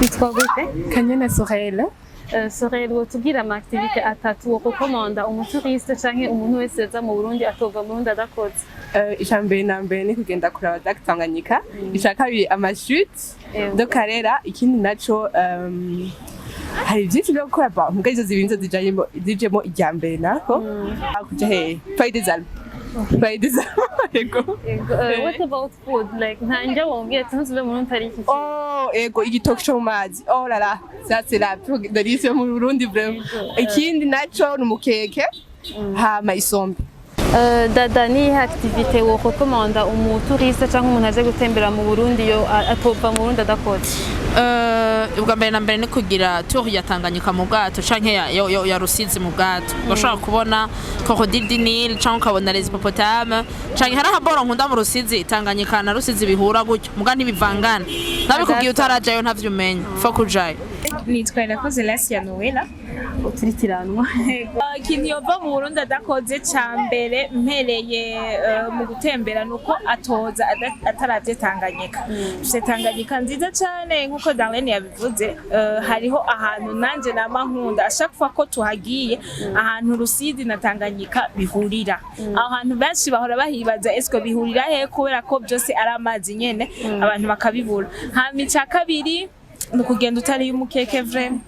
Witwa gute? Kanyana Sorel. Sorel, wotubwira ama activité atatu worecommanda umutouriste canke umuntu wese aza mu Burundi atova mu Burundi adakoze? Ica mbere na mbere ni kugenda kuraba Lac Tanganyika. Ica kabiri, ama chutes de Karera. Ikindi naco, hari byinshi byo gukora ba mbwa izo zibiri nizo zijanyemo, zijemo irya mbere nako kuja hehe? Palais des Alpes, Palais des Alpes, yego. Ego, what about food? Like, nta ndya wombwira ati ntuzuve mu Burundi utari iki kintu? Oh, ego, igitoki co mu mazi. Oh là là, ça c'est la plus délice yo mu Burundi vraiment. Ikindi naco ni umukeke hama isombe. Dada, ni iyihe activité worecommanda umutouriste canke umuntu aje gutembera mu Burundi yo atova mu Burundi adakoze? Ubwa mbere na mbere ni kugira tour ya Tanganyika mu bwato canke ya Rusizi mu bwato. Urashobora kubona crocodile du Nil canke ukabona les hippopotames, canke hari ahaboro nkunda mu Rusizi, Tanganyika na Rusizi bihura gutyo, muga ntibivangana. Nabikubwiye utarajayo ntavyo umenya, faut kujayo. Nitwa Irakoze Lasia Noella. Uturitiranwa. Ikintu yova mu Burundi adakoze ca mbere, mpereye mu gutembera, nuko atoza ataravye Tanganyika. Dufise Tanganyika nziza cane nkuko Darlene yabivuze. Hariho ahantu nanje nama nkunda à chaque fois ko tuhagiye, ahantu Rusizi na Tanganyika bihurira. Aho hantu benshi bahora bahibaza eske bihurira he, kubera ko byose ari amazi nyene, abantu bakabibura. Hama ica kabiri ni ukugenda utariye umukeke, vraiment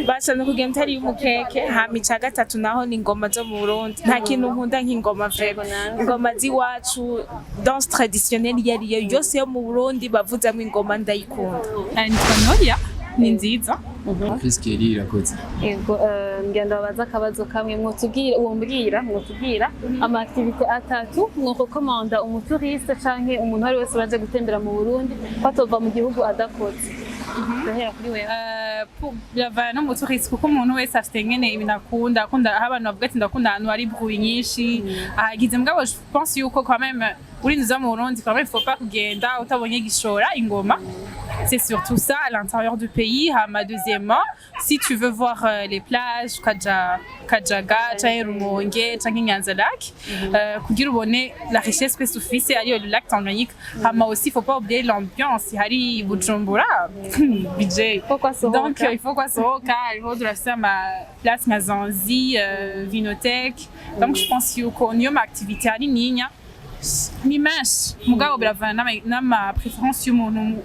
basha, ni ukugenda utariye umukeke. Hama ica gatatu naho ni ingoma zo mu Burundi. Nta kintu nkunda nk'ingoma vraiment, ingoma z'iwacu, danse traditionnelle iyo ariyo yose yo mu Burundi bavuzamwo ingoma, ndayikunda. Nitwa Noria ni nziza. Fisikeri irakoze. Ego, ngenda babaza akabazo kamwe. Mwotubwira, wombwira, mwotubwira ama activité atatu mworecommanda umutouriste canke umuntu ari wese baje gutembera mu Burundi ko atova mu gihugu adakoze? Ndahera kuri wewe. Biravana no mu touriste, kuko umuntu wese afite ngene ibintu akunda. Akunda aho abantu bavuga ati ndakunda ahantu hari bruit nyinshi ahagize. Mugabo je pense yuko quand même urinze uza mu Burundi, quand même il faut pas kugenda utabonye gishora ingoma. C'est surtout ça à l'intérieur du pays. Hama deuxièmement, si tu veux voir les plages, Kaja, Kajaga, canke Rumonge, canke Nyanza Lac, kugira ubone la richesse que ufise ariyo le lac Tanganyika. Hama aussi, il faut pas oublier l'ambiance. Hari Bujumbura, BJ. Faut kwasohoka. Donc, il faut kwasohoka, hariho turafise ama place nka Zanzi, Vinothèque. Donc, je pense yuko niyo ma activité ari ninya ni menshi, mugabo biravana n'ama préférence y'umuntu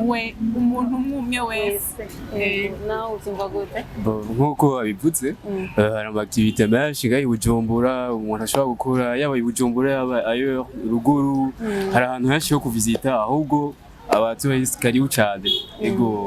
we, umuntu umwe wese. Ego, nawe uzumva gute? Bon, nk'uko abivuze, hari ama activité menshi ngaha i Bujumbura umuntu ashobora gukora, yaba i Bujumbura, yaba ailleurs ruguru. Hari ahantu henshi ho kuvisita, ahubwo abatouriste karibu cane, ego.